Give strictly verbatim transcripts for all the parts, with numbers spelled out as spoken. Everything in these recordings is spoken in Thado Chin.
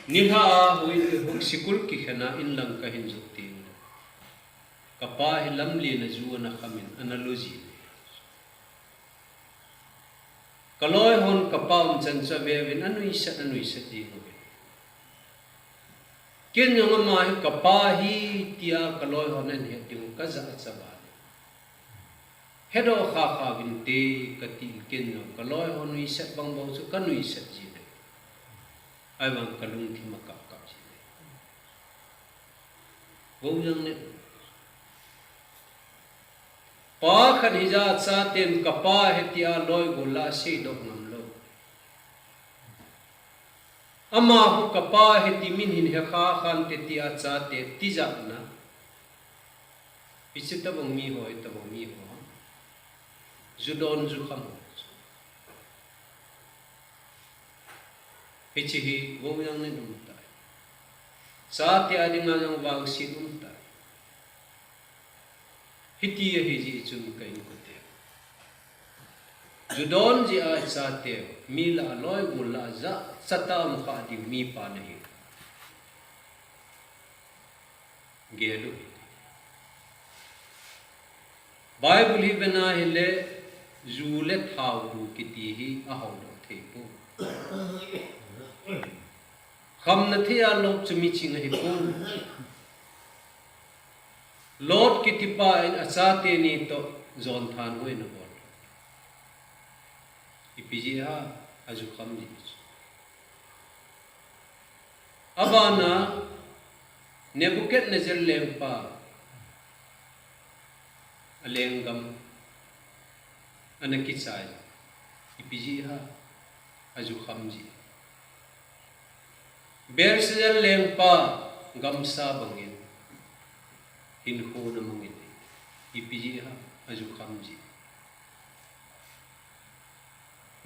Nilhah a houin, hou sikul kikhen a inlang kahin jot teng le, kapa hi lamlen a ju ana kham in, ana lo jin. Kaloi hon kapa umchan chu aveuvin, anuisat, anuisat jing uve. Ken jong ama hi kapa ahi tia kaloi hon ahin het ding u kajah a chu aval e. Hedoh kha kha uvinte katin, ken jong kaloi hon nuisat bang bou chu kanuisat jin e. Ahivang kalungthim akap kap jin e. Vo jong ne. Pa khat hija chaten kapa ahi tia loi gol la seidoh ngam lou. Ama khu kapa ahi ti min hin he kha khante tia chate tijat na. Hiche tabang mi ho, hitabang mi ho. Ju don ju kham ho. Hiche hi vo jong nin um tai. Chate a dinga jong vangset um tai. Hiti ahi jeh chun ka inkote. Ju don jeh a chate, mi lah a loi gol lah a jachat a um kha ding mipa nahi. Gel u. Bible hi vena hile, ju le thao du kiti hi ahoudoh thei poi. Khamna thei a lop chu miching ahi poi. Lot kitipa in achate ni toh jon thanhoi ana bol. Ipi jeh ham, aju kham jeh chu. Abana Nebuchadnezzar lengpa alenggam ana kichai. Ipi jeh ham, aju kham jeh. Belshazzar lengpa gamsa bangin hinkho ana mangin. Ipi jeh ham, aju kham jeh.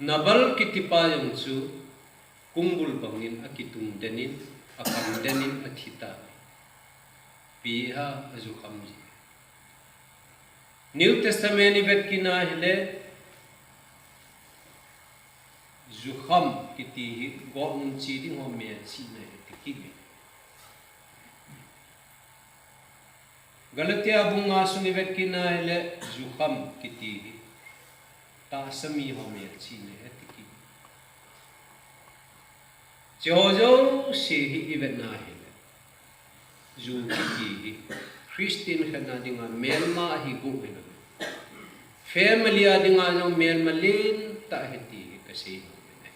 Nabal kitipa jong chu kungbul bangin akitung den in, akam den in athi tai. Ipi jeh ham, aju kham jeh. New Testament ivet kit na hile, jukham kiti hi gotmun che ding ho melchihna ahi ti kit e. Galatia bung nga sung ivet kit na hile, jukham kiti hi tahsa mi ho melchihna ahi ti kit. Hicheho jouse hi ivet na hile, ju kiti hi Christian khat na dinga melma ahi bou ahi. Family a dinga jong melma lentah ahi ti hi kasei nom e.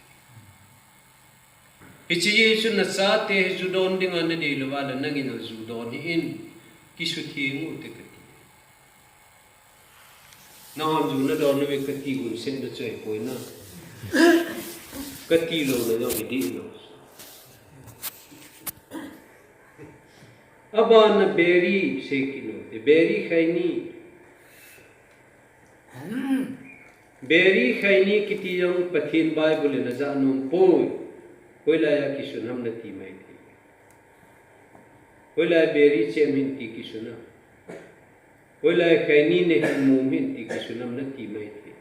Hiche jeh chun nachate hi ju don dinga nadei louva le nangin jong ju don hih in, kisutheng u te kati. Nahon ju nadon uve kati gun seh nachoi poi na. Kati louna jong hidih lou. Abana beri sei kit u te, beri khaini. Beri khaini kiti jong Pathen Bible in ajah nom poi. Hoilai a kisun ham nati mai thei. Hoilai beri chem hih in ti kisun a. Hoilai khaini neh hih in mom hih in ti kisun ham nati mai thei.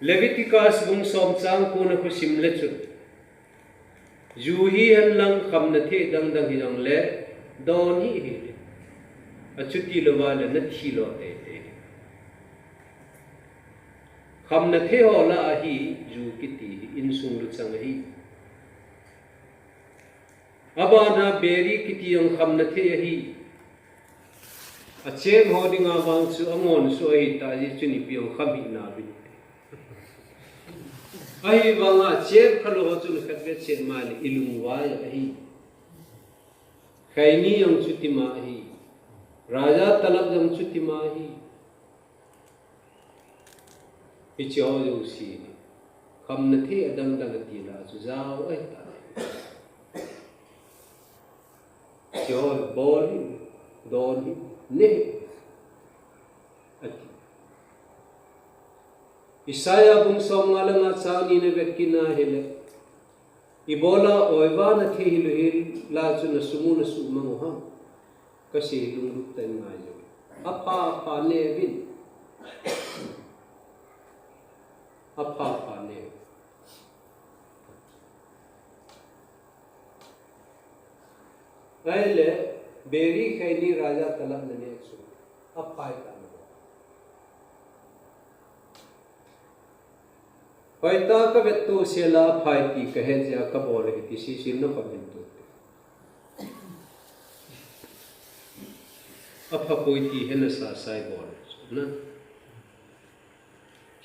Leviticus bung som chang ko na khu sim le chun, ju hihen lang khamna thei dang dang hijongle don hih in, achuti louva le nathi lou teitei. Khamna thei ho lah a hi ju kiti hi insung luchang ahi. Abana beri kiti jong khamna thei ahi. Achem ho dinga vang chu angon soh ahitah jeh chun ipi jong kham hih nauvin. Ahivanga chem khalou ho chun khatvei chem ma le ilungvai ahi. Khaini jong chutima ahi. Raja talap jong chutima ahi. Hicheho jouse hi khamna thei adang dang ati lah a chu jao ahitai. Hicheho bol hih, don hih, neh hih, ati. Isaiah bung som nga le nga chang ni na vet kit na hile, ibola oiva nathei hilou hilai chun nasum u nasuhmang u ham, kasei lunglut tah in ngai jong. Apha apha neuvin. Apha apha neu. Ahile, beri khaini raja talap naneh chu aphai tah nabol. Hoitah kavet tou sela aphai ti kahet jeh a kabol e kiti sese in napan hin tou. Aphapoi ti hena sasa ibol na.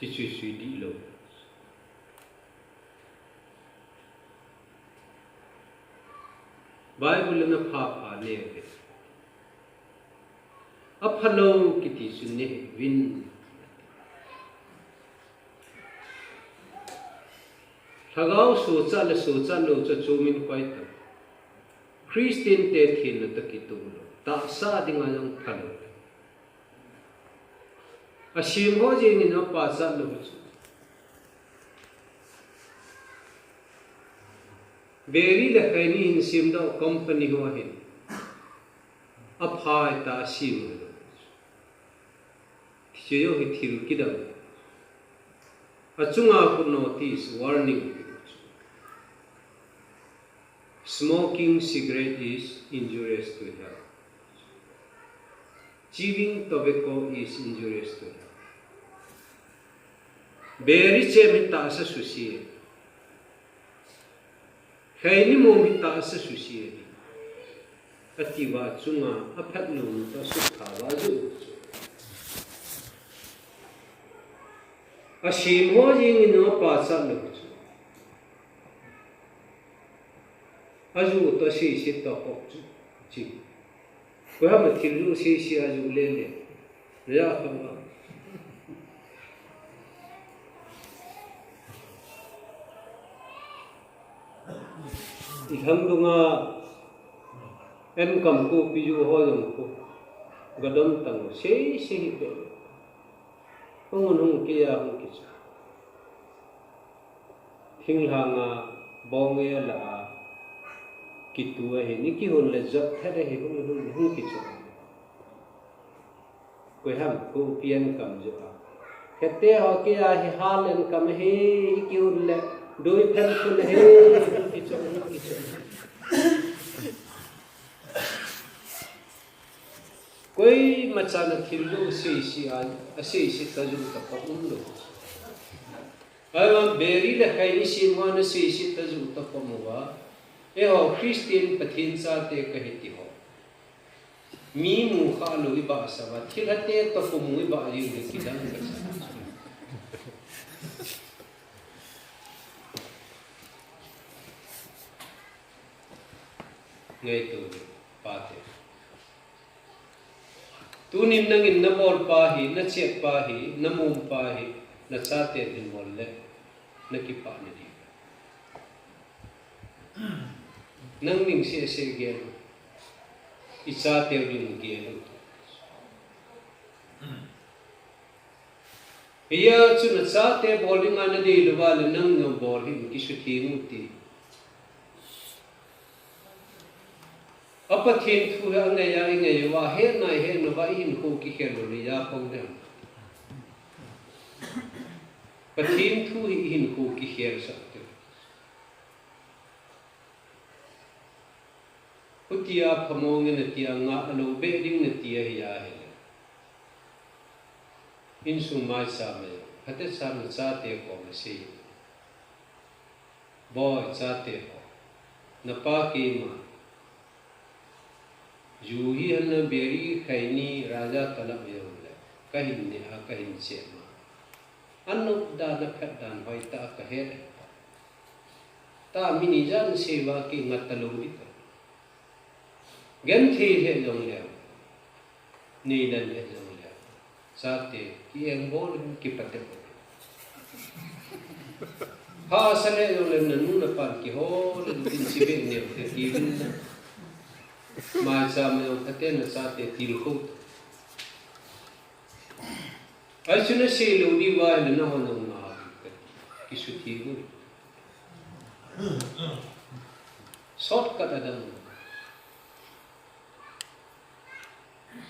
Chuche chu dihlou. Bible in apha pha neiuve. Aphalou kiti chu neuvin. Lhagao sochat le sochat lou chu achomin koi tah. Christian te thenna toh kitoh lou. Tahsa dinga jong phalou. Asem ho jeng in apachat lou chu. Beri le khaini hin semdoh company ho hin aphai tah a asem lou. Hiche jong hi thil kidang. Achunga khu notice, warning. Smoking cigarette is injurious to health. Chewing tobacco is injurious to health. Beri chem hi tahsa suse. Khaini mom hi tahsa suse ahi. Atiuva achunga aphat nom toh asukha uva ajoh chu. Asem ho jeng in apachat lou chu. Ajoh toh seiset toh kop chu. Chi. Koiham a thil joh sese ajoh lele. Naja kha uva. Ilhang dunga enkam kopi joh ho jong khu. Gadon tang sese hi be. Hung un hung kei a hung kichoh. Thinglhang a bong e la a kitu ahi, ni kihun le jot thet ahi, hung, hung, hung kichoh. Koiham, kopi enkam joh a. Khete ho kei a hi hal enkam ahi, kihun le doi phen khun ahi, hung kichoh, hung kichoh. Koima chan a thil joh seise a, aseise ta joh tapon umlou. Ahivang beri le khaini sem ho ana seise ta joh tapon uva. Eiho Christian Pathen chate kahi ti ho. Mi mu khalou ibahsah uva, thilha te toh khomu ibah jing le kidang kasa. Ngaito le pate. Tunin nangin nabol pa hi, nachep pa hi, namom pa hi, nachaten hin bol le, nakipah nadiu. Nang ning seh seh gel u. Ichateu ding gel u. Hijeh chun nachate bol dinga nadei louva le nang jong bol hih in kisutheng u ti. A Pathen thu hi angaiya ingaiya, hetna ihet nauva ihinkho kikhel lou le ija phong ding ham? Pathen thu hi ihinkho kikhel sah te. Hutia phamong in atia ngah lou beh ding nati ahi ahile. Insung maicham a jong, phatecha nachate koma sei. Boi, chate ho. Napa keima. Ju hi ana beri khaini raja talap jongle. Kahin neh a, kahin chep a. Anop dan, aphat dan hoitah a kahet. Tah mi ni jan seiva kingat talou ding ka. Genthei lheh jongleu, neilen lheh jongleu, chate ki-engbol in kipatep. Hahsa lheh jongleu, nanu napan kihol in, tin chibeh neo te kiuvin na. Maicham a jong phaten nachate tilkhou. Ahi chu nasei lou diu ahile nahon jong na kisutheng u. Shortcut adang.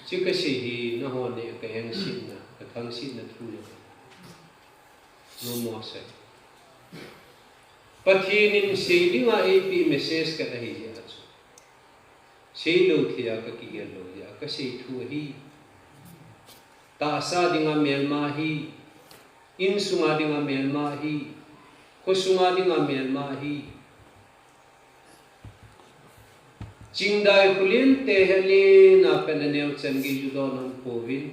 Chu kasei hi nahon neh a kaengsetna, kathangsetna thu jong. Nomo sei. Pathen in sei dinga eipeh message khat ahi jeh a chu. Seilou thei a kakigel lou jeh a kasei thu ahi. Tahsa dinga melma ahi. Insunga dinga melma ahi. Khosunga dinga melma ahi. Chingdai khulen te hi alen a pat a neo chan gei ju don aum pouvin.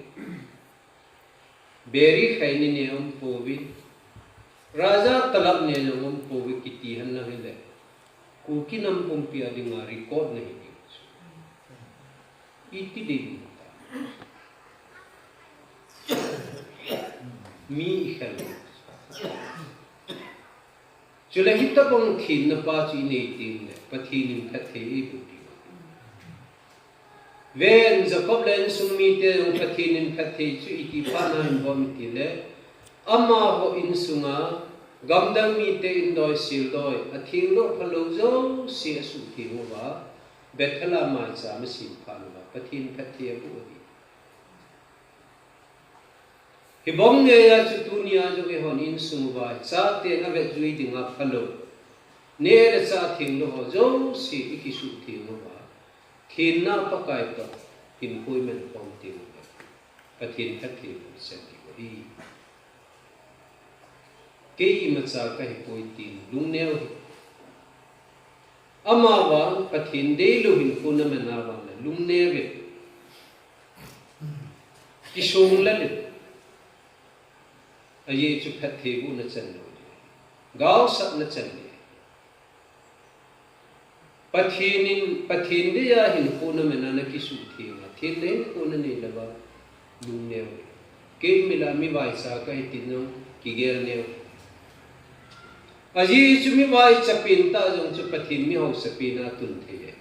Beri khai ni ne aum pouvin. Raja talap ne jong aum pouvin kiti henlang hile. Kuki nam pumpi a dinga record nahi ding. Iti ding ta. Mi i khel. Chule hitabang thenna pa chu inei teng le, Pathen in phatthei eiboh ding. Ven, Jacob le insung mite jong Pathen in phatthei chu iti phat a ahin bol em itile, amaho insunga, gamdang mite indoi, sildoi, atheng lou phalou jouse asuhtheng uva, Bethel a maicham asem phat uva, Pathen phatthei aboh ahi. Hibang ngeia chu tunia jong eihon insung uva, chaten avetjui dinga phalou. Neh le chah thenglou ho jouse ikisuhtheng uva. Thenna Pakai toh hinkho iman khom teng uva. Pathen phatthei boh chan diu ahi. Kei imacha kahipoi tin lungneo hih. Amavang Pathen deilou hinkho naman a vang le lungneo hih. Kisonglel in. Ajeh chu phatthei bohna chan lou. Gaosapna chan lou. Pathen in, Pathen deija hinkho naman a nakisuhtheng a, thenna hinkho nanei louva, lungneo. Kei mi la mi vaicha kahi tin jong kigel neo. Ajeh chu mi vaicha pen tah jong chu Pathen mi haosa pen a atun thei e.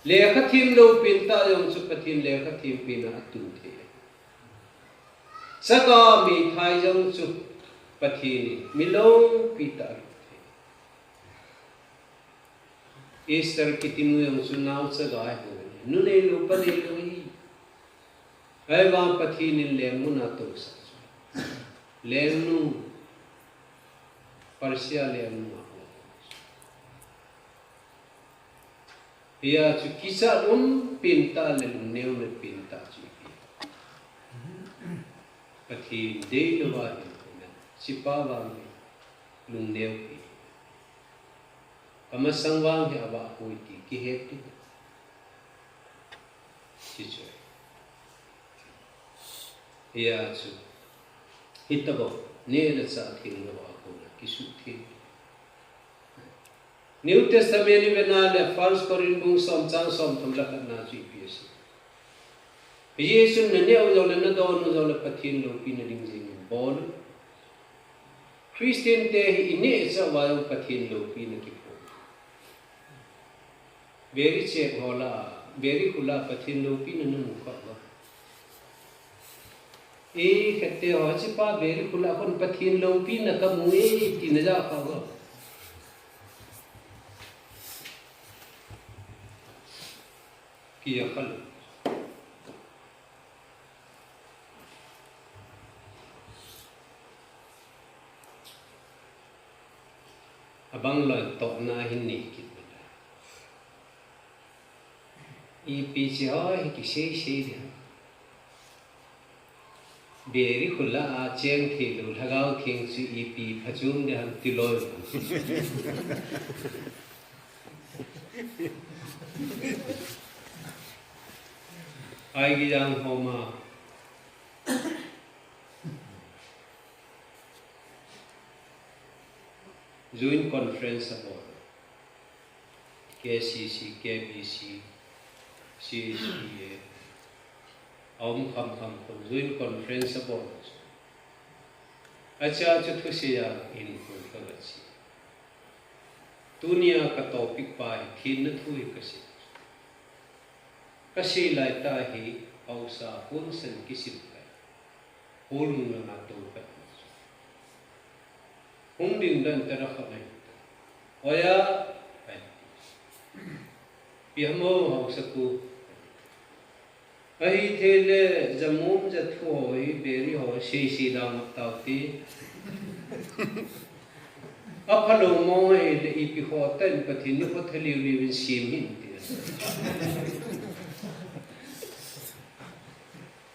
Lekha themlou pen tah jong chu Pathen lekha them pen a atun thei e. Chaga meithai jong chu Pathen in mi loupi tah a alut thei. Esther kiti nu jong chu nao chaga ahi. Nu neilou pa neilou ahi. Ahivang Pathen in lengmun a atousah chu. Lengnu, Persia lengnu a. Hia chu kichat um pen tah le lungneona pen tah chu ipi. Pathen deilouva hinkho naman. Hichepa vang hi lungneo pi. Kamasang vang hi avah poi ti kihet ti. Hichu. Hia chu. Hitabang neh le chah thenglou a kona kisuhtheng. New Testament i vena le First Corinth bung som chang somthum le khatna chu ipi asei. Jesun naneh u jongle nadon u jongle Pathen loupina ding jengin bol u. Christian te hi ineh chauva jong Pathen loupina kipo. Beri chek ho lah a, beri khu lah a Pathen loupina namu kha uvam? E, khete ho, hichepa beri khu lah a khun Pathen loupina kamu e, tina ja kha uvam? Kiya kha lou. Abang loi tohna hin nei kit uve. Ipi hiche ho hi kisei sei ding ham. Beri khu lah a cheng theilou Lhagao Theng chu ipi phachom ding ham ti loi. Ai ki jang ho ma. Joint Conference abol. K C C, K B C, C H P A. Aum kham kham khun Joint Conference abol. Acha chu thusei a in khun ka ga chi. Tunia ka topic pa hi thenna thu hi kasei. Kasei lai tah hi haosa hon san kisim kai. Hol nung langa tou khat. Hung ding dan tera khat nei. Oya. Ai. Pi hamo haosa pu. Ahithei le jamum jathu ho hi beri ho sei sei dang tau ti. Aphalou mong ahile ipi ho tan Pathen ni ho thaliu liu in sim hin ti.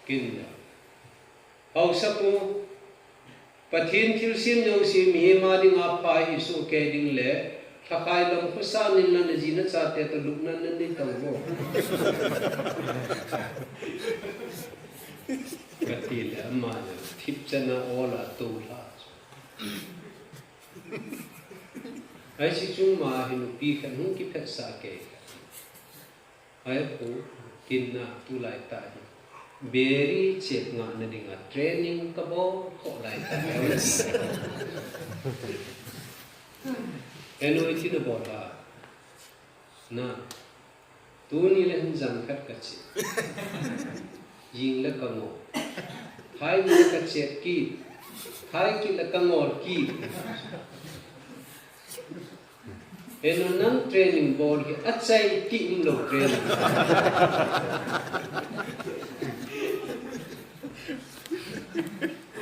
Kin da. Haosapu, Pathen thilsem jouse mihem a dinga pha ahi soh kei ding le, thakhai lam khosan in la naji nachate toh lupna nanei tauvo. Kati le ama le thipchan a ol a toulha. Ahi, hiche chunga hi nupi khat hung kiphetsah kei. Ahi pu, kin na tulai tah hi. Beri chep ngahna dinga training kabol khoh lai tah hi. Eno iti nabol a. Na. Tuni le hin jan khat kache. Jing le kangol. Phai ni le kachep kit. Phai kit le kangol kit. Eno nang training bol hi achai ti umlou training.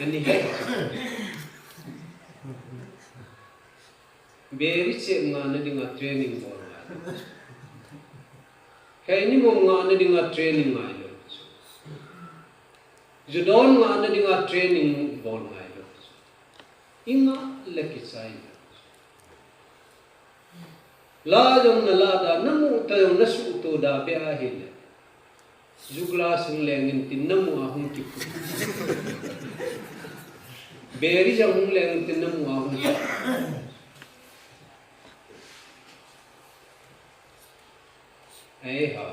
Ani hai. Beri chep ngahna dinga training bol ngai. Kheini mom ngahna dinga training ngailou. Ju don ngahna dinga training bol ngailou. Ingah le kichai. La jong nala da, namu ta jong nasuhto da be ahile. Ju glass hung leng intin namu a hung kipu. Beri jong hung leng intin namu a hung kipu. Ahi ha.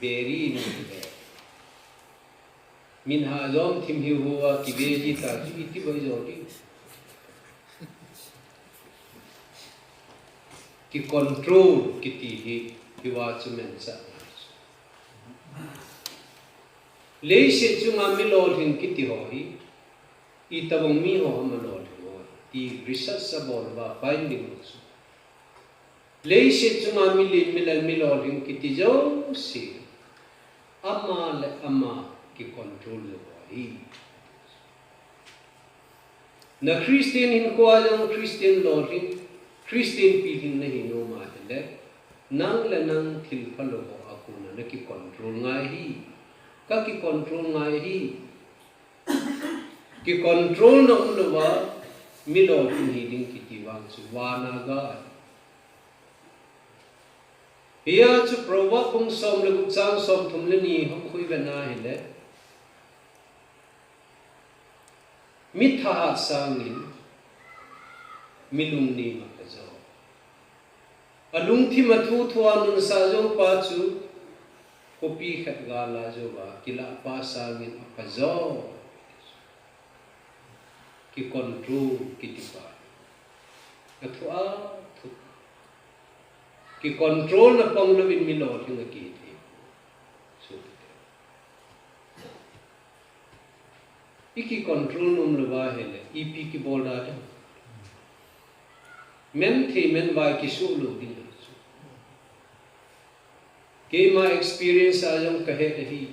Beri ni le. Min ha jom thim hiu hoa kive ji ta chu iti boi jo di. Ki control kiti hi, hiva chu manchah. Leiset chunga mi lolhing kiti ho hi, itobang mi ho ham a lolhing ho hi, ti research abol uva finding ho chu. Leiset chunga milen milal mi lolhing kiti jouse, ama le ama ki control lou ahi. Na Christian hinkhoa jong Christian lolhing, Christian pilhing nahi nom ahile, nang le nang thil phalou ho a kona naki control ngai ahi, kaki control ngai ahi. Ki control na umlouva, mi lolhing hiding kiti vang chu vana ga. Hia chu Proverb bung som le gup chang somthum le ni hung khu ivet na hile. Mi thahat sangin, mi lungnem aphajo. Alungthim a thuthu a nunsah jou pa chu, khopi khat gal a jouva, kilah pa sangin aphajo. Ki control kiti pa. Athu athu. Ki control na pang louvin mi lolhing akihi thei. Chu. Iki control nom louva hile, ipi kibol da de. Men thei men vai kisu lou ding. Keima experience a jong kahet ahi.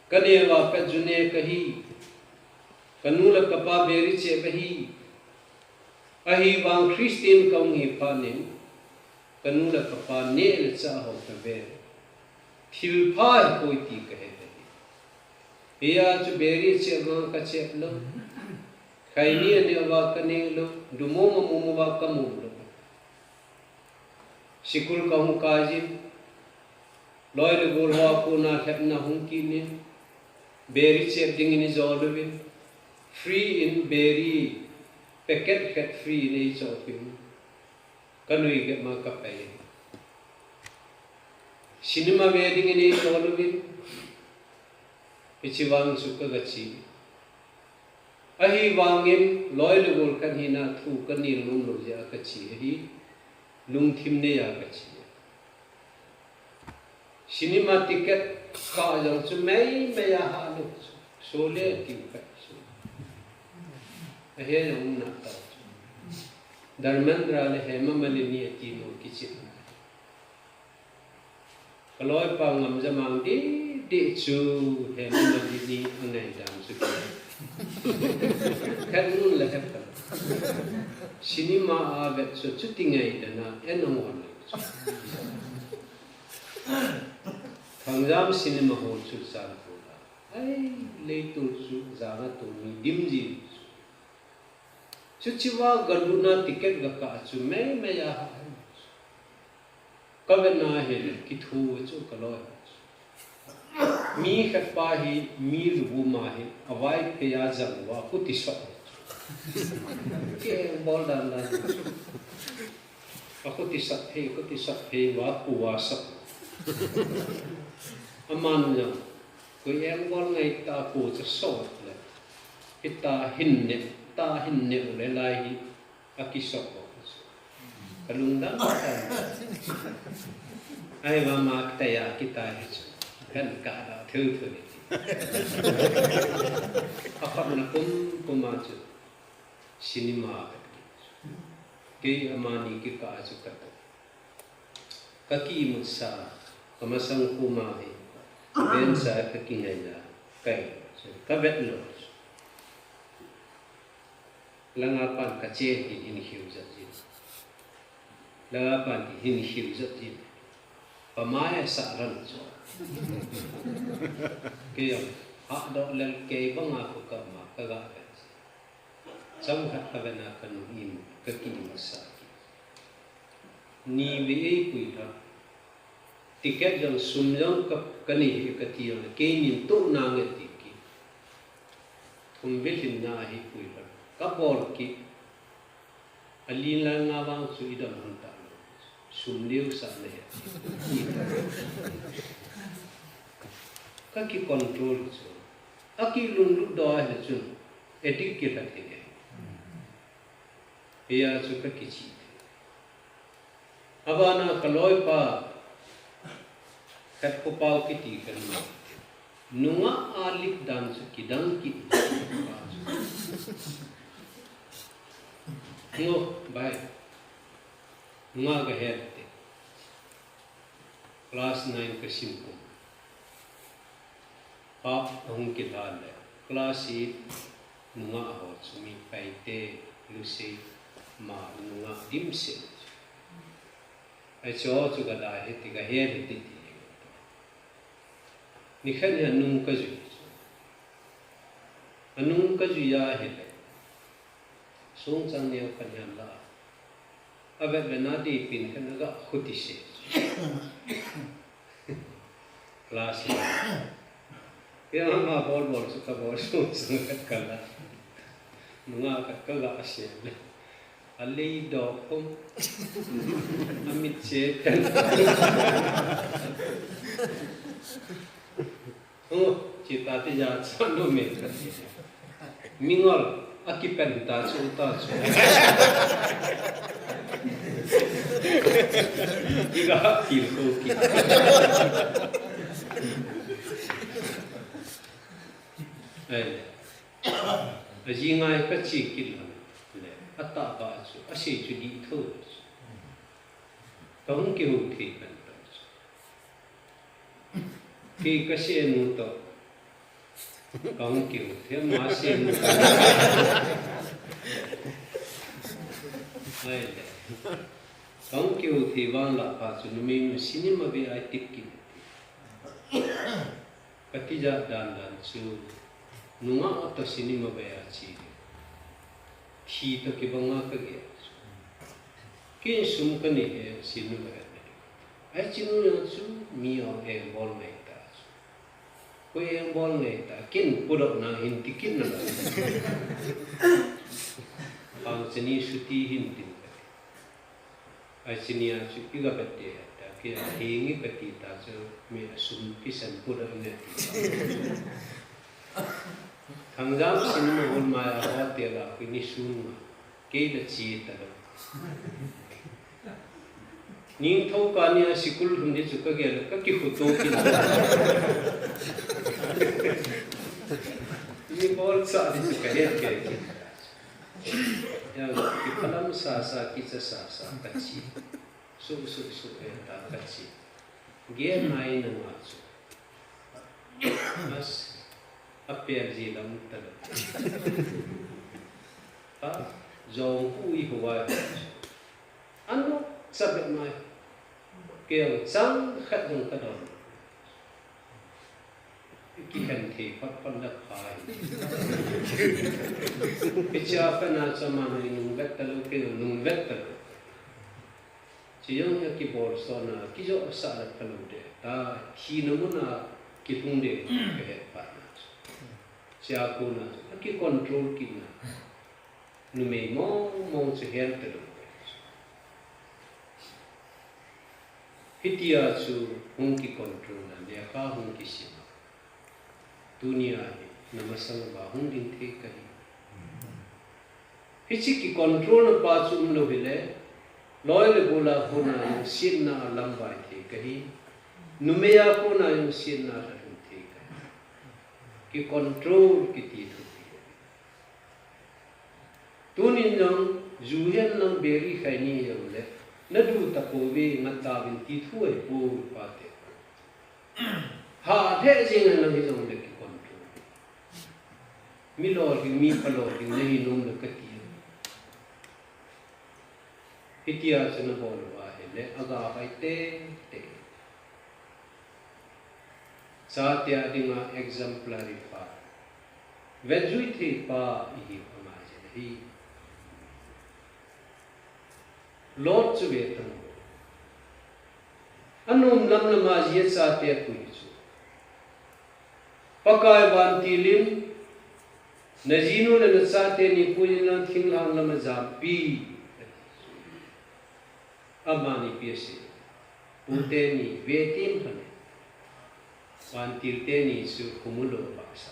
Kaneo a pat ju ne kahi. Kanu le kapa beri chep ahi. Ahivang Christian kahung hi phat in, kanu le kapa neh le chah ho kave. Thilpha ahipoi ti kahet ahi. Hia chu beri chep vang kachep lou. Khaini aneh uva kaneh lou. Dumom amom uva kamom lou. Sikul kahung kai jin. Loi le gol hoa kona lhepna hung kit in. Beri chep dingin ijou louvin. Free in beri packet khat free in eichoh peh in. Kanui gep ma kapai. Cinema ve dingin eichoh louvin. Hiche vang chu kagache. Ahivangin loi le gol khat hina thu kanel nom lou jeh a kache ahi. Lungthim nei a kache. Cinema ticket kah jong chu mei mei a hah lou chu. Sholay tiu khat chu. Ahe jong umna tah chu. Dharmendra le Hema Malini ati nom kichep. Kaloipa Ngamjamang deh deh chu Hema Malini angaidam chu. Khat nun la hepha. Cinema a vet chu chuti ngaidam a en angol lou chu. Jam cinema hall chu chan ko la. Ai, leitung chu jana tu mi dim ji chu. Chuche va galuna ticket gakah chu mei mei a ha. Kavet na hile kithu chu kaloi. Mi khat pa hi mi lubum a hi avai phei a jang uva khuti sot. Kei bol dan dan. Akhuti sot phei, khuti sot phei uva pu a sot. Aman jong koi angle ngai ta pu chu sot le. Hita hin ne, ta hin ne le lai hi. Akisot ko. Kalungdam ta. Ai, mama kita ya kita hi chu. Kan ka da thil thil ni. Apatna pum pum a chu. Cinema ka ti. Kei amani kikah chu kata. Ka kimusa, kamasang kuma hi. Bensa ka kingai na. Kai. Kavet lou. Langa pan kache hin hin hiu jat jin. Langa pan hin hiu jat jin. Pamai sa ran cho. Kei jong, ha do lel kei banga ko kama kaga vet. Chang khat kavet na kanu in kakimusa. Ni ve ei pui la. Ticket jong sum jong ka, kanei hi kati jong le, keinin toh nange ti ki. Thum ve lhin na hi pui la. Kabol ki. Alin la nga vang chu idam hon ta lo. Sum neo sa ne. Kaki control chu. Aki lunglut do a he chun. Edik ki la thei. Hiya chu kakichi. Abana kaloipa khat ko pau kiti kan ma. Nunga alik dan chu kidang ki. Ngo, bai. Nunga ga het te. Class nine kasim ko. Pap ahung kilha le, class eight nunga ho chu mi Paite, Lusei, ma nunga dimset. Ai chu chu ka da he ti ka he he ti ti. Ni khat ni anung ka jui chu. Anung ka jui a he le. Sung chang neo ka niam la. A vet vet na di pin khan a ga khuti se. Class. Kei ama bol bol chu ka bol sung sung ka kala. Nunga ka ka ga se. A lei do khum. A mit che pen. Oh, chita ti ja cha no me. Mingol, akipen ta chu ta chu. Iga feel ko ki. Ai. Aji ngai ka chi ki la. Le, ata ba chu, asi chu di tho. Ka hung ki hung thi kan ta chu. Kei ka senu to. Ka hung kiu, thei ma senu. Ai le. Ka hung kiu thei vang la pa chu numei nu cinema ve ai tip kin. Ka ti ja dan dan chu. Nunga to cinema ve a chi. Thi to kibanga ka ge. Kin sum ka ni he cinema ve. Ai chinu jong chu mi o e bol ngai ta chu. Koi e bol ngai ta, kin pudoh na hin ti kin na. Pang chini suti hin tin. Ai chini a chu iga bet te ta, ki a hingi ka ti ta chu mi a sum kisan pudoh ne ti. Thangjam cinema hall ma a hotel a kini sun ma. Kei la chi ta lo. Ningthou ka ni a sikul lhun ni chu ka gel ka kikhuto kin. Ni bol cha ni chu ka het ke. Ya, kiphalam sa sa, kicha sa sa ka chi. Su su su e ta ka chi. Ge nai na nga chu. Mas, a pel ji lam ta lo. A, jong hui huai. Ano, sabet mai. Kei chang khat dong ka don. Kikhen thei phot phot le pha hi. Hichea pat na chu aman nung vet talou, kei nung vet talou. Chi jong hi kibol sona, kijosah le phalou ding. Ta, thina muna kilhung ding kahet pa na chu. Chea kona chu, akicontrol kit na. Numei mong mong chu hel talou. Hitia chu hung kicontrol na, lekha hung kisim. Tunia hi, na masang uva hung ding thei kahi. Hiche kicontrol na pa chu umlou hile, loi le gol a kona jong sietna a lamvai thei kahi. Numei a kona jong sietna a lhung thei kahi. Kicontrol kiti thupi. Tunin jong, ju hen lang biri khai ni jongle, nadu tapouve, ngat tauvin ti thu ahipoi pate. Ha, lheh jeng hen lang hijongle kicontrol. Mi lolhing, mi phalolhing nahi nom le kati. Hitia chu nabol uva ahile, aga vai tei tei. Chate a dinga exemplary pa. Vetjui thei pa ihiu angai jin ahi. Lot chu ve tang. Anom lam lama ajia chate apui chu. Pakai vantil in, najinu le nachate ni pui in lang thinglhang lama jampi. Amani ipi asei? Pute ni, vetin lhon in. Vantil teni chu khomu lou vasa.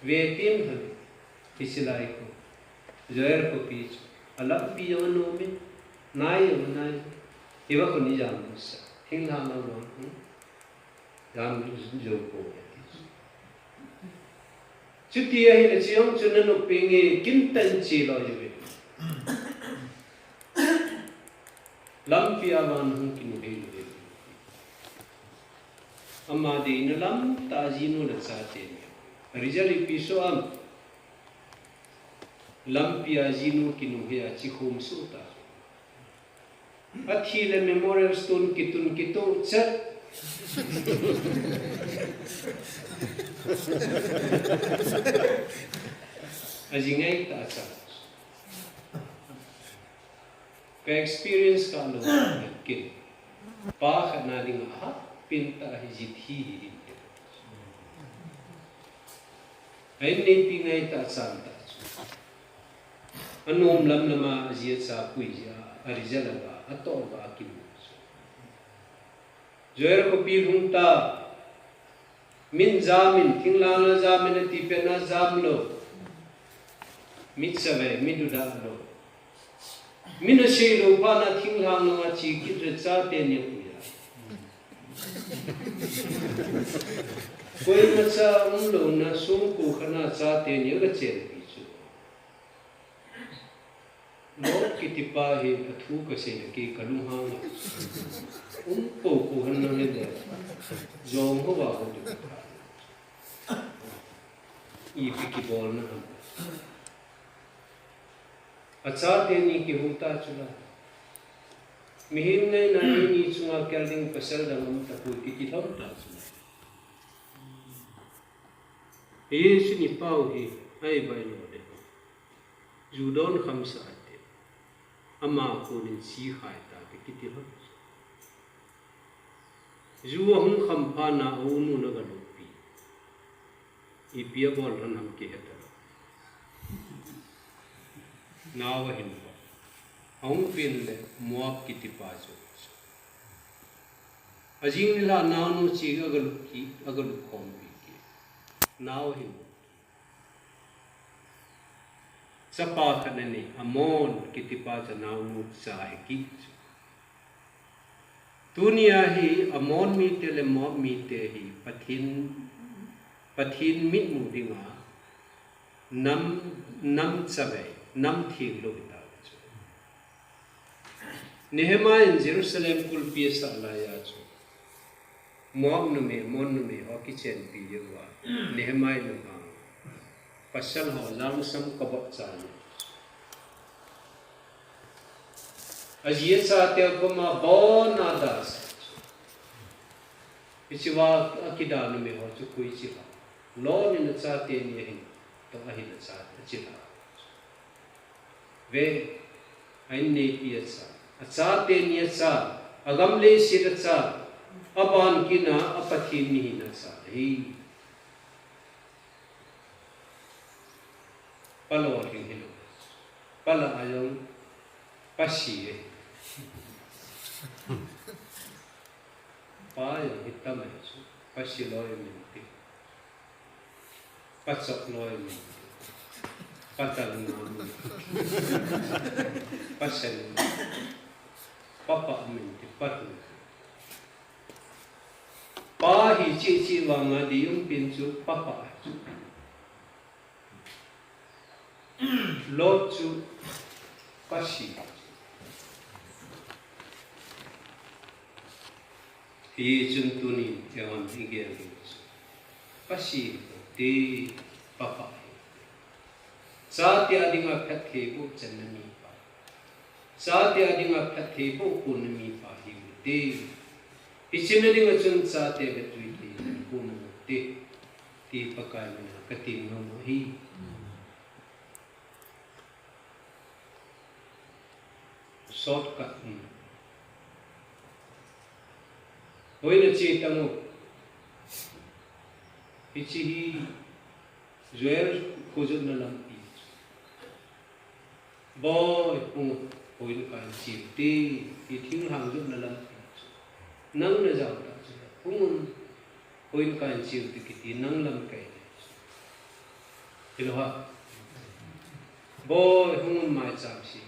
Vetin lhon in. Hiche lai khu. Joel khopi chu. Alampi jong anom in. Nai jong anai. Hiva khu ni jam sa. Thinglhang lama. Hmm? Jam jou pou ati. Chuti ahile chu jong chu nanop penge kintan che lou juve. Lampi a vang hung kinu hei lou. Ama deina lam tah a jinu le chate ni. Result ipi soh am? Lampi a jinu kinu hei a chi khom soh ta. Athi le memorial stone kitun kitoh chet. Ajing ngai tah a cha. Ka experience ka lou kin. Pa khat na dinga ahat pen tah hi jit hi hi hin. Ahin neipi ngai tah chan tah chu. Anom lam lama ajia cha pui jia, a result ava, atoh ava akim chu. Joel khopi lhung ta, min jam in, thinglhang a jam in ati pet na jam lou. Mi chavei, mi dudah lou. Min asei lou phat na thinglhang lama che kit le chate ni apui a. Koima cha umlou na songko khat na chate ni aga chenpi chu. Lot kiti pa hi athu kasei le kei kalunghang a. Um ko ko han na le le. Jong ho va ho tu. Ipi kibolna ham. Achate ni kihou ta chu la. Mihem ngaina ni chunga kel ding pasal dang um tapoi kiti lhon ta chu la. Hiche ni pau hi, ai bai lou le. Ju don kham sa ate. Ama konin chi khai ta te kiti lhon. Ju ahung kham phat na a unu na ga luppi. Ipi abol lhon ham kihe talou. Nao ahin bol. Ahung pen le Moab kiti pa chu. Ajing nilhah naonu chi aga lup ki, aga lup khompi ki. Nao ahin bol. Chapa khat anei, Ammon kiti pa chu naonu cha ahi kit chu. Tunia hi Ammon mite le Moab mite hi Pathen, Pathen mitmu dinga nam, nam chavei, nam thenglou hita chu. Nehemiah in Jerusalem kulpi asah laiya chu Moab numei, Ammon numei ho kichenpi jeh uva, Nehemiah in ahang. Pasal ho, langsam kabol chan. Aji achate koma bon a da sa. Hiche va akida numei ho chu koi chi ham. Lon in achate ni ahin, toh ahin achate, achi ham. Ve, a inneipi acha, achate ni acha, agam leiset acha, aban kit a, a Pathen ni hina acha ahi. Pa lolhing hilou. Pa lah a jong pa si e. Pa jong hitam e chu. Pa si loi min ti. Pa chok loi min ti. Pa tal na min ti. Pa sen. Pa pa min ti. Pa tu. Pa hi chi chi vang a di yung pin chu pa pa chu. Lot chu pa si. Hichun tuni eihon igel ding chu pa si ti, pa pa hi. Chate a dinga phatthei bohchanna mipa. Chate a dinga phatthei bohchanna mipa hiute. Hiche na dinga chun chate vetjui thei hinkho na te. Ti Pakai mina katin nom ahi. Shortcut, um. Hoina che tang o. Hiche hi Joel khojutna lampi. Boi, hung, hoin kahin cheu te, ti thinglhang jotna lampi. Nang najao tah chu, hung un, hoin kahin cheu te kiti nang lamkai. Hilou ham. Boi, hung un maicham se.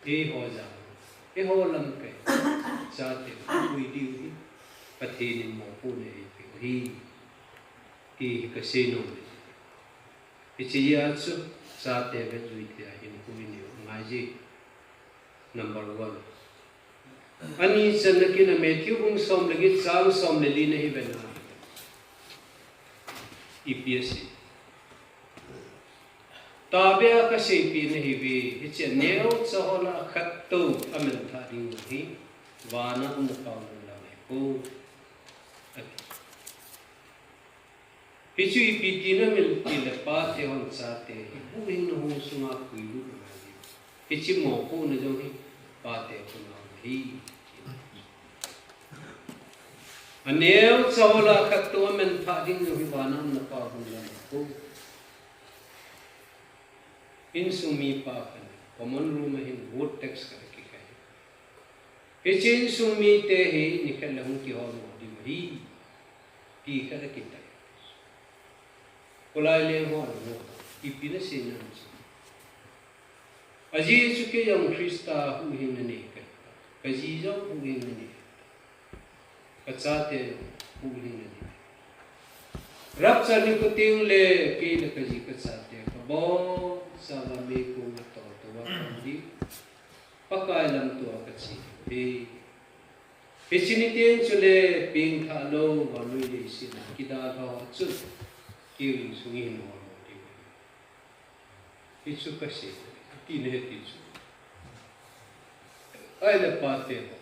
Eiho jao, eiho lamkai, chate pui diu hi, Pathen in mopohna eipeh u ahi, ti hi kasei nom e. Hiche jeh a chu, chate vetjui thei a hinkho inei u angai je. Number one. Ani channa kin a Matthew bung som le get chang som le li na hi ven a. Ipi asei. Tahbeh a kaseipeh nahiuve, hiche neocha ho lah a khat tou amelthah ding hi, vana umna Pau lunglam ahipoi, ati. Hichu ipi tina ham itile pate hon chate hi huhhingna hung sunga puilut angai. Hiche mopohna jong hi pate khut a ahi. Aneocha ho lah a khat tou amelthah ding jong hi vana umna Pau lunglam ahipoi. Insung mipa khat in common room a hin vote tax khat akikhai. Hiche insung mite hi nikhat le hung kiholmo diu ahi, ti khat akitai. Kholai leng ho, ipi nasei nam chu. Ajeh chu kei jong Christa huhhingna nei kahi. Kaji jong huhhingna nei. Kachate huhhingna nei. Rapture nikho tengle kei le kaji kachate kabonchauva meikong a toltou a kaum ding. Pakai lamtou a kache ding. Hiche ni teng chule pengthah lou vannoi leiset a kidalha ho chu keiin sung ihin holmo diu. Hichu kasei, iti nahi ti chu. Ahile pate ho,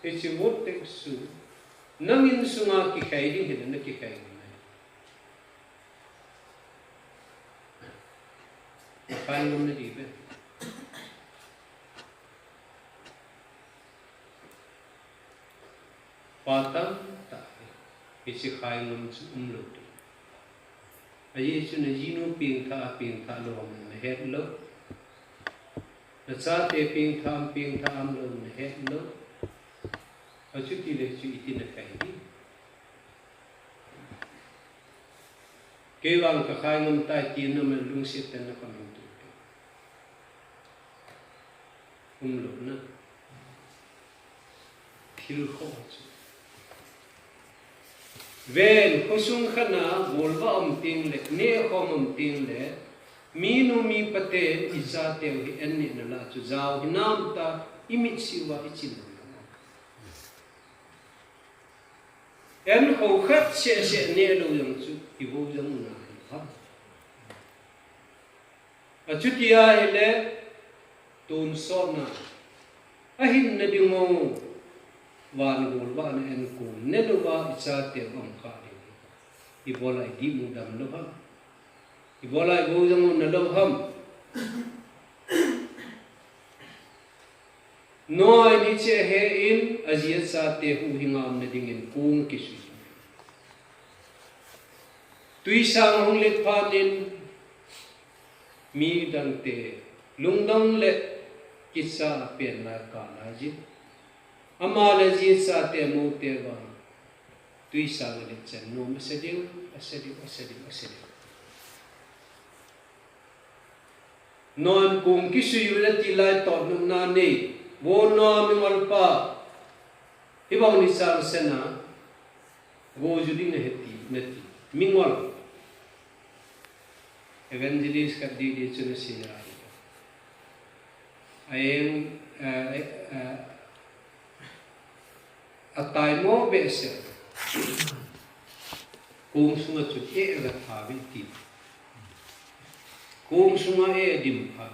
hiche vote tax chu nang insunga kikhai ding hile nakikhai ding ahi. Khai ngam nadiu ve. Pa tamtah hi, hiche khai ngam chu umlou ding. Ajeh chu najinu pengthah a pengthah lou ham nahet lou. Nachate pengthah am pengthah am lou nahet lou. Achutile chu iti nakai ding. Kei vang kakhai ngam tai tina man lungset tah in nakhom hin tup. Umlou na. Thil khoh chu. Ven, khosung khat a golvah um tengle, nehkhom um tengle, minu mipa ten ichateu hi an nehna lah chu jao hinam tia imitsi uva ichim lou. An kho khat seh seh neh lou jong chu, ivo jong una ahi. Achuti ahile, tonsot na, ahinna ding u, van gol vah na en kong ne lou va i chate u um kha ding. Ibola i gim u dam lou ham? Ibola i gou jong u na lou ham? Noah in hiche ahe in, aji achate huhhinga umna dingin kong kisui. Twisang ahung let phat in, mi dangte lungdong le kicha pen lai kah lai jin. Ama le aji achate amoute vang twisang alet chan nom asa diu, asa diu, asa diu, asa diu. Noah in kong kisui uvin ati lai totnopna nei. Vo Noah mingol pa, hibang ni chang sena, vo ju ding ahi ti, nati. Mingol. Evangelist khat didi chu nasei ahi. A eng, eh, eh, eh, ataimo behseh. Kong sunga chu eh agatha uve ti. Kong sunga eh adim phat.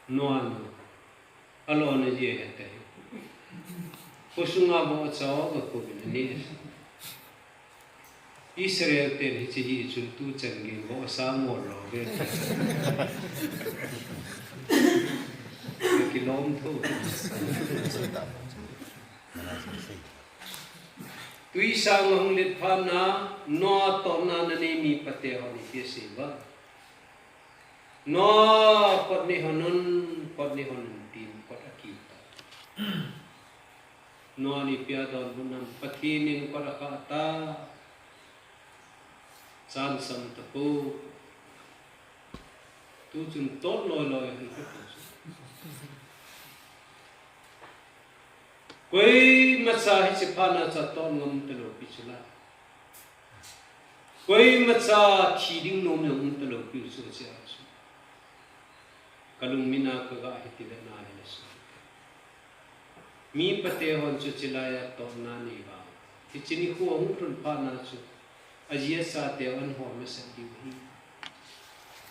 Noah in alona ji ahe tai. Kho sunga vohcha ho gakou vin ani. Israel ten hiche hi chun tuchan gei vohsa ngol lou ve. Kilom tho. Twisang ahung let phat na, Noah tohna nanei mi pate hon ipi asei uvam? Noah, kot nei hon un, kot nei hon un, tin kot akit tai. Noah in ipi adonbut nam? Pathen in kot akhah tai. Chan sam tapou. Tuchun tot loi loi ahi kati chu. Koimacha hiche phat na chu atot ngam talou pi chu la. Koimacha thi ding nom jong um talou piu chu hiche a chu. Kalungmina kaga hiti le na hile chu. Mi pate hon chu chilai a totna nei vang. Hiche nikho ahung lhun phat na chu. Aji achate u ahin hol masat diu ahi.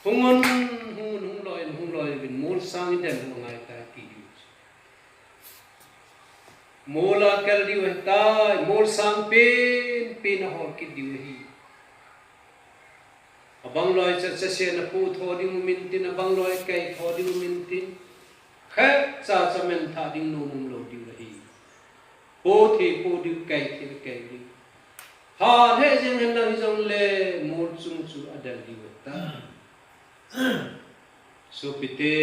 Hung un, hung un, hung loi un, hung loi uvin, mol sang idel u angai tai ti diu chu. Mol a kel diu ahitai, mol sang pen pen ahol kit diu ahi. Abang loi cha, chasen apoh tho ding um intin, abang loi kai tho ding um intin. Khat cha cha men tha ding nom um lou diu ahi. Poh thei poh diu, kai thei kai diu. Ha lheh jeng hen lang hijongle mol chung chu adel diu ahitai. Sopite,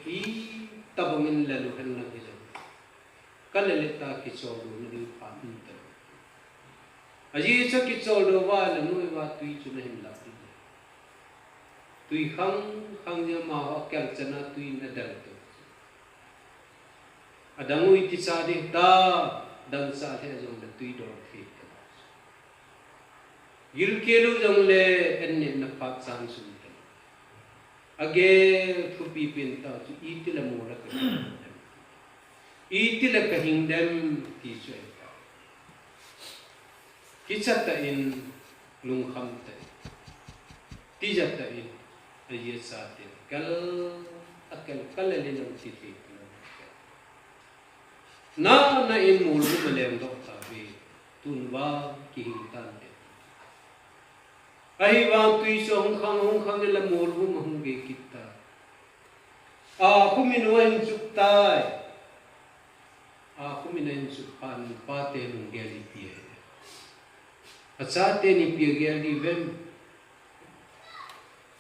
itobang in lel u hen lang hijongle. Kalel le ta kicholdo na ding phat um talou. Ajeh chu kicholdo uva le noi uva twi chu nahin lah ding. Twi khang khang jeng ma ho akel chan a twi in adel to. Adang u iti cha ding ta, dang cha lheh jongle twi dol thei ta. Gilkel u jongle an nehna phat chan sum ta. Agel thupi pen tah chu itile mol a kahing dem. Itile kahing dem ti chu ahitai. Kicha tah in, lungkham tah in, tija tah in, aji achate akel, akel, kalel in ati thei talou. Na, na in mol gum aleng doh tauve, tun vang kihing tante. Ahivang twi chu ahung khang, ahung khang in la mol gum ahung ve kit tai. Akhum in ahin chuk tai. Akhum in ahin chuk phat in pate lunggel ipi ahi. Achaten ipi agel diu vem?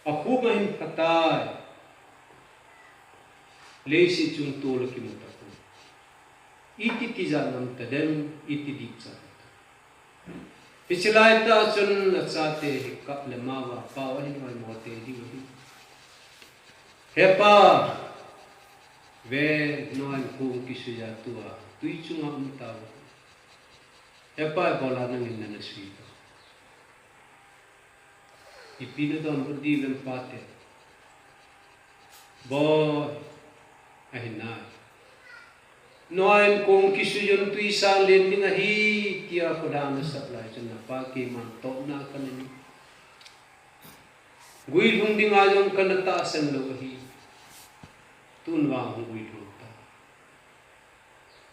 Akhum ahin pha tai. Leiset chung tol akimu tapoi. Iti tija ngam tadem, iti dihcha tadem. Hiche laitah chun achate hi kap le mao a pao ahin oimo tei diu ahi. He pa, ve, Noah in kong kisui a tua twi chunga um tauve. He pa, ibola nangin nana sui tauve. Ipi nadonbut diu vem pate? Boi, ahi nai. Noah in kong kisui un twisang len ding ahi, tia kholhang nasat lai chun napa keiman tohna kanei. Guilhung dinga jong kana tahsan lou ahi. Tun vang hung guilhung ta.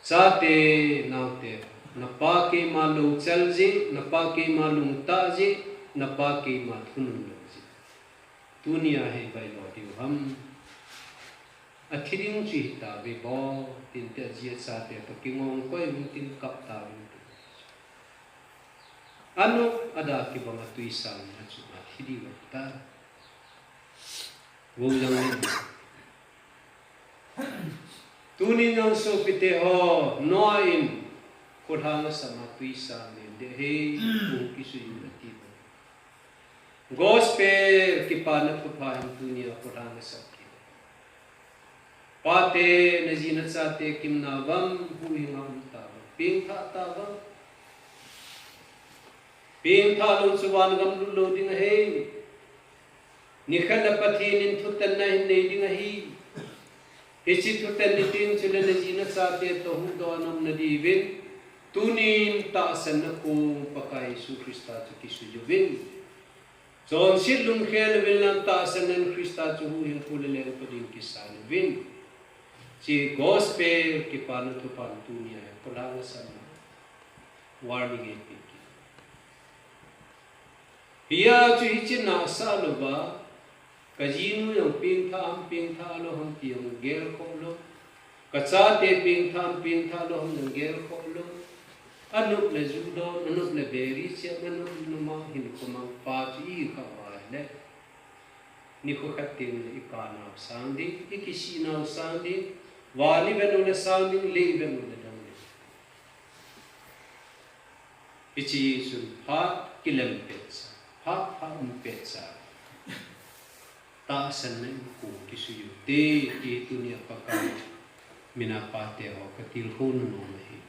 Chate, naote, Napa keima louchal jing, napa keima lungtah jing, napa keima thunun lou jing. Tunia hi vailou diu ham. Athi ding chu hita ve bou, tin te ajia chate toh kingong koi vin tin kap ta vin tin. Anu ada kibang a tuisang a chu athi diu ta. Vou jang ni. Tunin jong sopite ho, Noah in khulhang asam a tuisang nen de hi, kung kisui un ati bou. Gospel kipana thupha hin tunia khulhang asam kit. Pate, naji nachate kimna vang, huhhing a um ta vang, pengthah ta vang. Pengthah lou chu van gam lut lou ding ahi. Nikhat le Pathen in thutanna hin nei ding ahi. Hiche thutan ni teng chule naji nachate toh huhdoh a na um nadiuvin, tunin tahsanna kong Pakai Jesu Christa chu kisui uvin. Chonset lungkhel uvin lang tahsannan Christa chu huhhingpu le lengpa ding kisan uvin. Hiche gospel kipana thuphan tunia hi khulhang asam a warning eipeh kit. Hia chu hiche nasa louva, kajinu jong pengthah ham pengthah lou ham ti jong gelkhoh lou. Kachate pengthah ham pengthah lou ham jong gelkhoh lou. Anop le ju don, anop le beri chep, anop le numang hinkho mang pa chu ikha uva ahile, nikho khat tengle ikanau sang ding, ikisihnau sang ding, van ivet u le sang ding, lei ivet u le dong ding. Hiche chun phat kilem petsa, phat phat um petsa, tahsanna in kong kisui ute, ti tunia Pakai mina pate ho katilkhou nom ahi.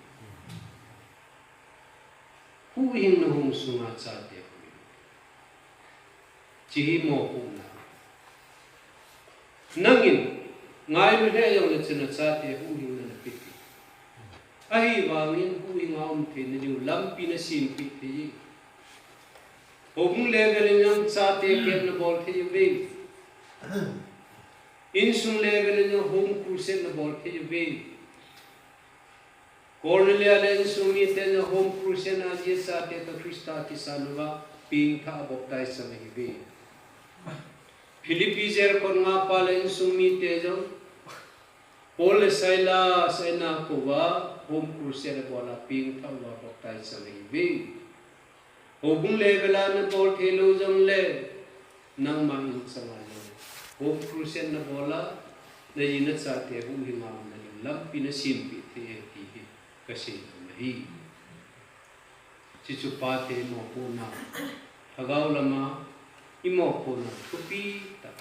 Huhhingna hung sunga chate ho, hiche hi mopohna. Nangin ngailu lheh jongle chun nachate huhhingna napeh thei. Ahivangin huhhing a um theina diu lampi nasempeh thei. Houbung level in jong chate camp nabol thei uve. Insung level in jong home crusade nabol thei uve. Cornelia le insung miten jong home crusade a ajia chate toh Christa kisan uva, pengthah a baptize chang ahiuve. Philippi jail kot ngahpa le insung mite jong, Paul le Silas a ina kouva home crusade abol a pengthah uva baptize chang ahiuve. Houbung level a nabol theilou jongle, nangma in changa jong home crusade nabol a, naji nachate huhhing a umna diu lampi nasempeh thei e ti hi kasei nom ahi. Hiche chu pate mopohna, lhagao lama imopohna thupi tah.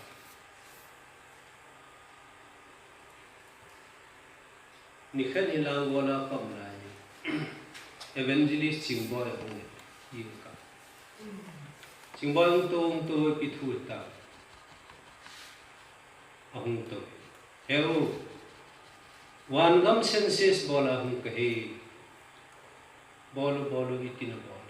Nikhat hi Langol a kaum lai, Evangelist Chingboi ahung in, Chingboi hung tou hung tou ipi thu ta, ahung tou. Heu, vangam census bol a hung kahi. Bol u, bol u, iti nabol?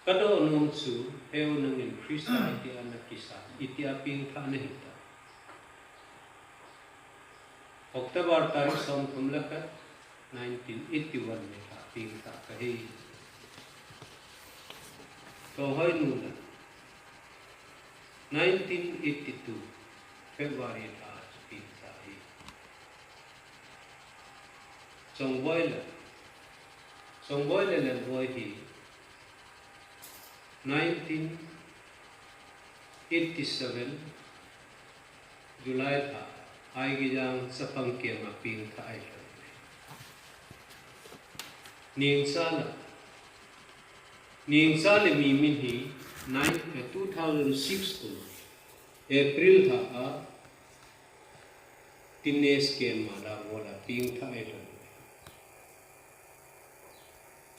Kadoh nom chu, heu, nangin Christa itia nakisan, itia pengthah nahi ta. October tarik somthum le khat, nineteen eighty-one ni a pengthah kahi. Tohoi nu la, nineteen eighty-two February lha chu pengthah ahi. Chongboi le, Chongboi le Lengboi hi nineteen eighty-seven July lha, Aigijang chapang camp a pengthah ahi. Nengcha la, Nengcha le Mimin hi nine, eh, two thousand six kum April lha a Teenage camp a Langol a pengthah ahi.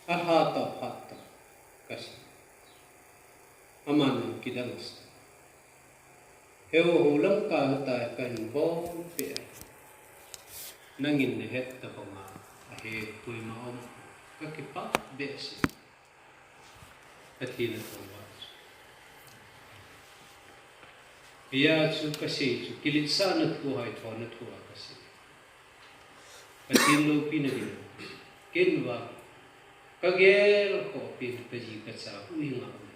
Alha tah phat tah kasei. Aman nang kidang sa. Heu, hou lam kahe tai, kahin bol peh. Nangin nahet tabang a, ahe koima um, kakipah behseh. Pathen athangvah chu. Hia chu kasei chu, kiletsahna thu, haithona thu a kasei. Pathen loupina ding. Ken vang, kagel khoh pen kaji kacha huhhing a um.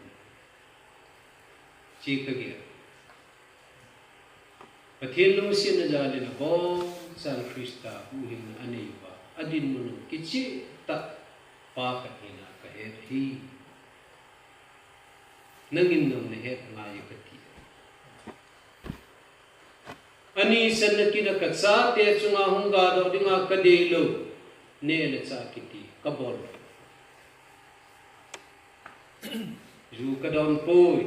Chi kagel. Pathen lungsetna jal in abon chan Christa huhhingna anei uva, adinmun u kicheh tah pa khat hina kahet ahi. Nangin jong nahet ngai kati. Ani channa kin a kachate chunga hung gadoh dinga kadeilou, neh le chah kiti kabol. Ju kadon poi,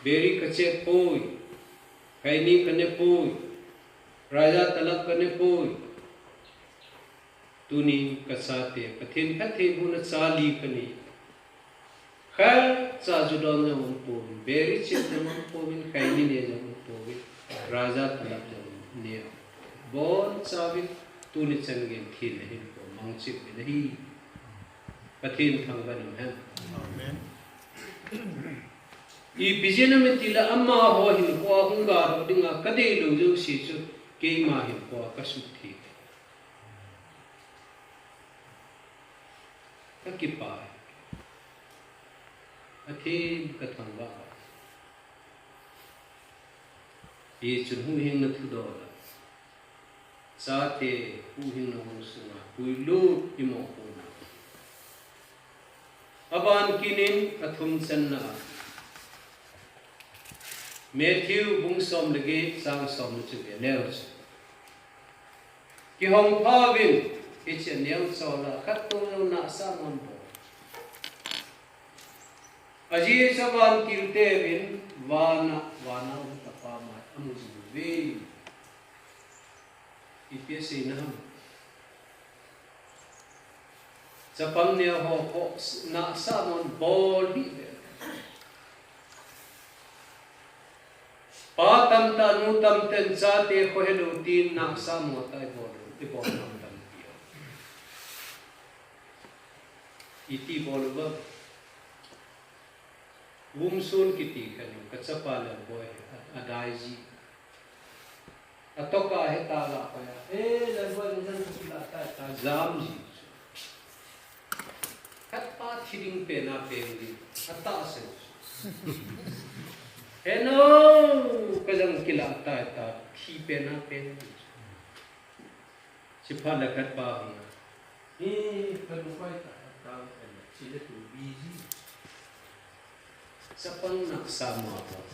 beri kachep poi, khaini kane poi, raja talab kane poi. Tuni kachate, Pathen phattheibohna cha li kanei. Khat cha ju don jong umpouvin, beri chep jong umpouvin, khaini ne jong umpouvin, raja talab jong ne. Bonchauvin, tuni chan gei thina hin po mangcha uvin ahi. Pathen thangvah in umhen. Amen. Ipi jeh inem itile amaho hinkhoa hung gadoh dinga kadeilou jouse chu keima hinkhoa kasuhtheng. Kakipah. Pathen kathangvah. Hichun huhhingna thudol a, chate huhhingna hung sunga puilut imoh pon. Aban kit in athum channa a, Matthew bung som le get chang som le chang get neo chu. Kihong phauvin, hiche neo chol a khat tou jong nahsah mon pon. Ajeh chu vantil teuvin vana, vana um tapa mai amu jing uve. Ipi asei na ham? Chapang neo ho, ho nahsah mon bol hih ve. Pa tamtah, nu tamtah in chate khohelou tin nahsah mo tah ibol u, ibol u tampi o. Iti bol uva. Umsun kiti khat in kachapa Lalboi hi a, adai ji. Atoh a heta lah pai a, "Eh, Lalboi, nang kilah tai ta jam ji." Khat pa thi ding pen a peng ding, atahsan. "He nu, kajang kilah tai ta, thi pen a peng ding." Chuphat le khat pa hung a, "Hi, kanu koi ta, ta, chi le tu busy." Chapang nahsah mo a bol.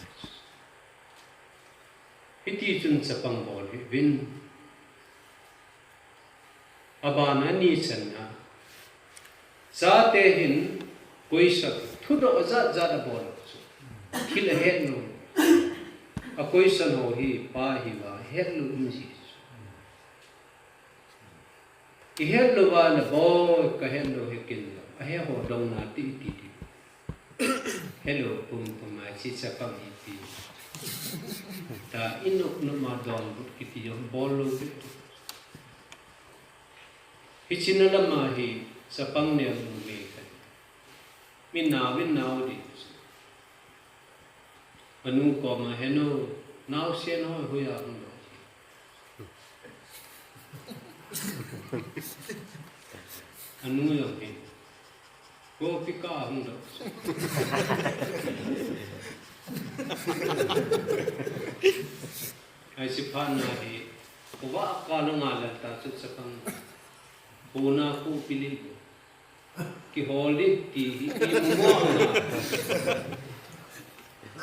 Hiti chun chapang bol hih uvin. Abana ani channa, chate hin question, thudoh jat jat abol chu. Thil ahet lou. A question ho hi pa hiuva het lou um ji chu. Ihet louva le boi, kahet lou hi ken lou. Ahe ho dong nati ti ti. Hello, pum pum a chi chapang ipi. Ta inop nop ma donbut kiti jong bol lou ve. Hiche na lama hi chapang neo numei khat. Mi nao in nao di. Anu koma, "He nu, naosen ho hoiya hung doh?" Anu jong hin, "Kopi ka hung doh." Ai, chuphat na hi, khovah a kal a ngalal ta chu chapang. Kona kopi lih. Kihol ding ti hi imu mo a.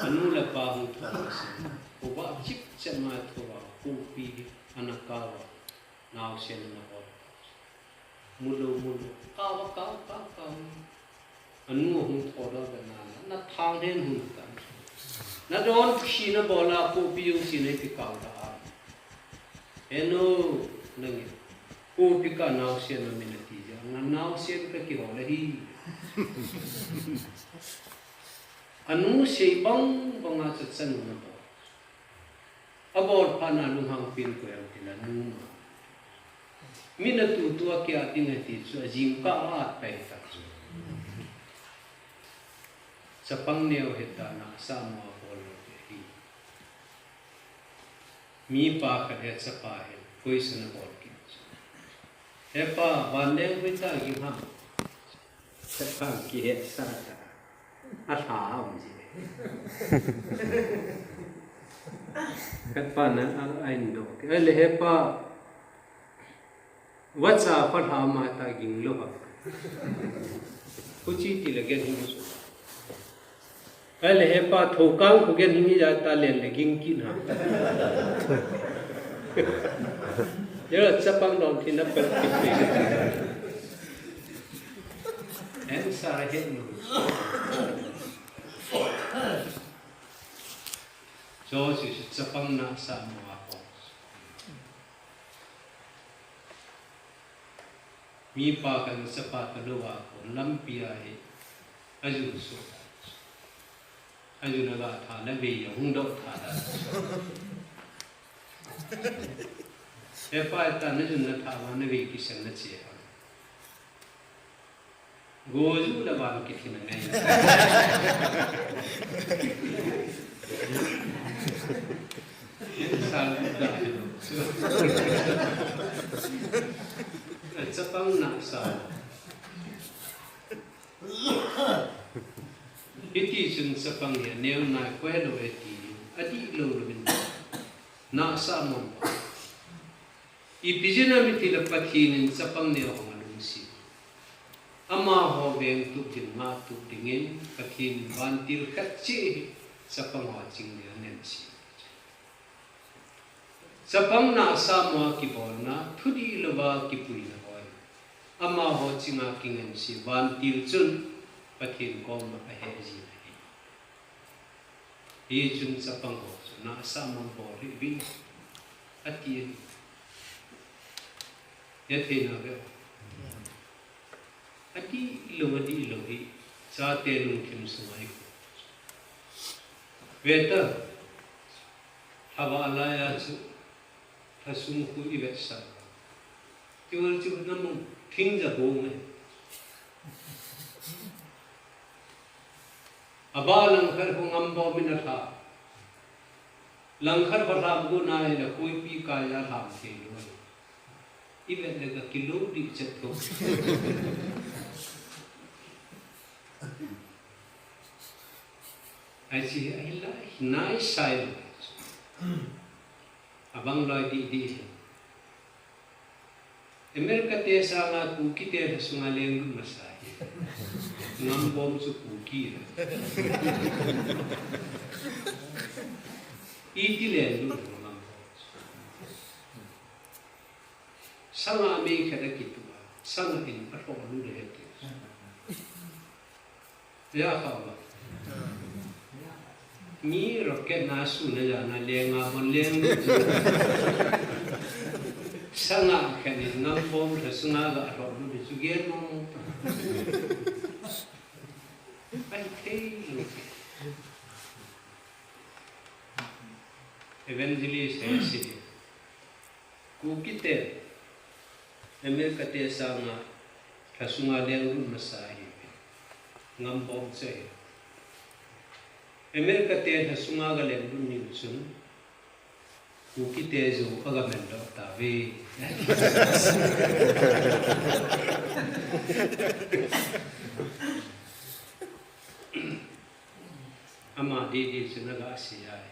Anu le apa hung thou. Khovah chipchet ma thou a, kopi hi ana kau a. Naosen ana bol. Mu lou, mu lou. Kau a, kau, kau, kau. Anu hung thou doh ve na, na thang hen hung ta. Na don khi na bol a, kopi jong si na ti kau ta a. He nu, nangin kopi ka naosen a min ati jeh a, na naosen ka kihol ahi. Anu sei bang bang a chu chanu na bol. Abol phat na lunghang pen koi am ti le anu ma. Min atu tu a kia ding ati chu ajingkah a at pai ta chu. Chapang neo hita nahsah mo a bol lou te hi. Mipa khat he chapa he, question abol kit. Hepa, van leng hoitah ging ham? Hepa kihet sa ta. Alha ham ji. Hepa na a, a indo. Ahile hepa, vacha kholha ma ta ging lou ham? Huchi tile gen hing su. Ahile hepa, thoukang khu gen hing, hijat a len le ging kit ham? Jeh chapang dong thina pel kit. Answer he nu. Josi chapang nahsah mo a kon. Mipa khat in chapa talou a kon lampi a hi ajun suh. Ajun aga tha, navei ahung doh tha da. Hepa, ita najun natha uva navei kisan nache ham? Go ju le van kithina ngai. Sal da. Chapang nahsah. Hiti chun chapang hi aneo nai koi lou e ti, adih lou louvin nahsah mong. Ipi jeh ham itile Pathen in chapang neo ho alungset. Amaho vengtup ding, ngahtup dingin Pathen in vantil khat cheh hi chapang ho ching ding anem se. Chapang nahsah mo a kibolna, thudih louva kipuina ho hi amaho chinga kingen se, vantil chun Pathen koma ahe jin ahi. Hichun chapang ho chu nahsah mo bol hih uvin, ati. Hetthei na ve. Adih lou, adih lou hi chate lungthim sunga ikhu. Veta, lhava laiya chu lhasung khu ivetsah. Tivel chu namu thing ja bong e. Abah langkhat khu ngambom in alha. Langkhat khu lham gu na hile koipi kaiya lham thei lou. Ivet le ga kilou dih chet tho. Ahi, ahi lai, nai sai. Abang loi dih dih. America te sanga Kuki te lhasunga lenglut masa hi. Ngambom chu Kuki la. Iti lenglut ngambom chu. Sanga mei khat akitu a, sanga in alhoh lut le heti. Ya kha ba. Mi rocket na su na ja na lenga bon leng. Sanga khat in ngambom lhasunga ga alhoh lut chu gen mo mo. Ahi thei lou. Evangelist he si. Kuki te, America te sanga lhasunga lenglut masa hi. Ngambom chu ahi. America te lhasunga ga lenglut ni chun, Kuki te jong aga men doh tauve. Ama didi chu na ga sei ahi.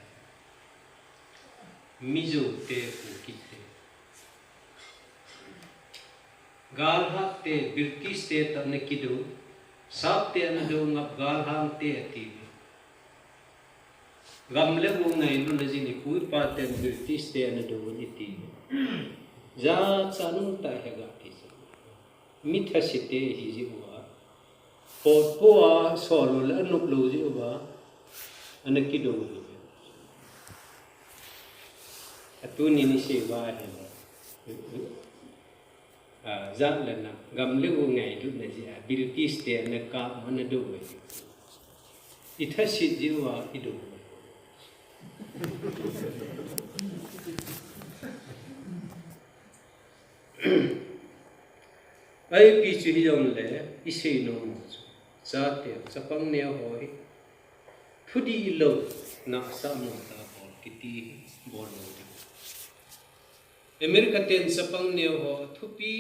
Mizo te, Kuki te. Galhat te, British te toh ana kidou, sap te ana dou ngap, galhang te ati. Gam le go ngailutna jin ipu ipa ten British te ana dou iti. Jachat nung tah hi ga ti chu. Mi thase te hi jeh uva. Potpo a sol lou le anop lou jeh uva. Ana kidou hi. Atuni ni sei uva hi. A, jat le nam, gam le go ngailutna jeh a, British te ana kap ma ana dou uve. I thasit jeh uva i dou uve. Ipi chu hijongle, i seinom chu, chate, chapang neo ho hi, thudih lou, nahsah mo tah bol kiti hi, bol lou ding. America ten chapang neo ho thupi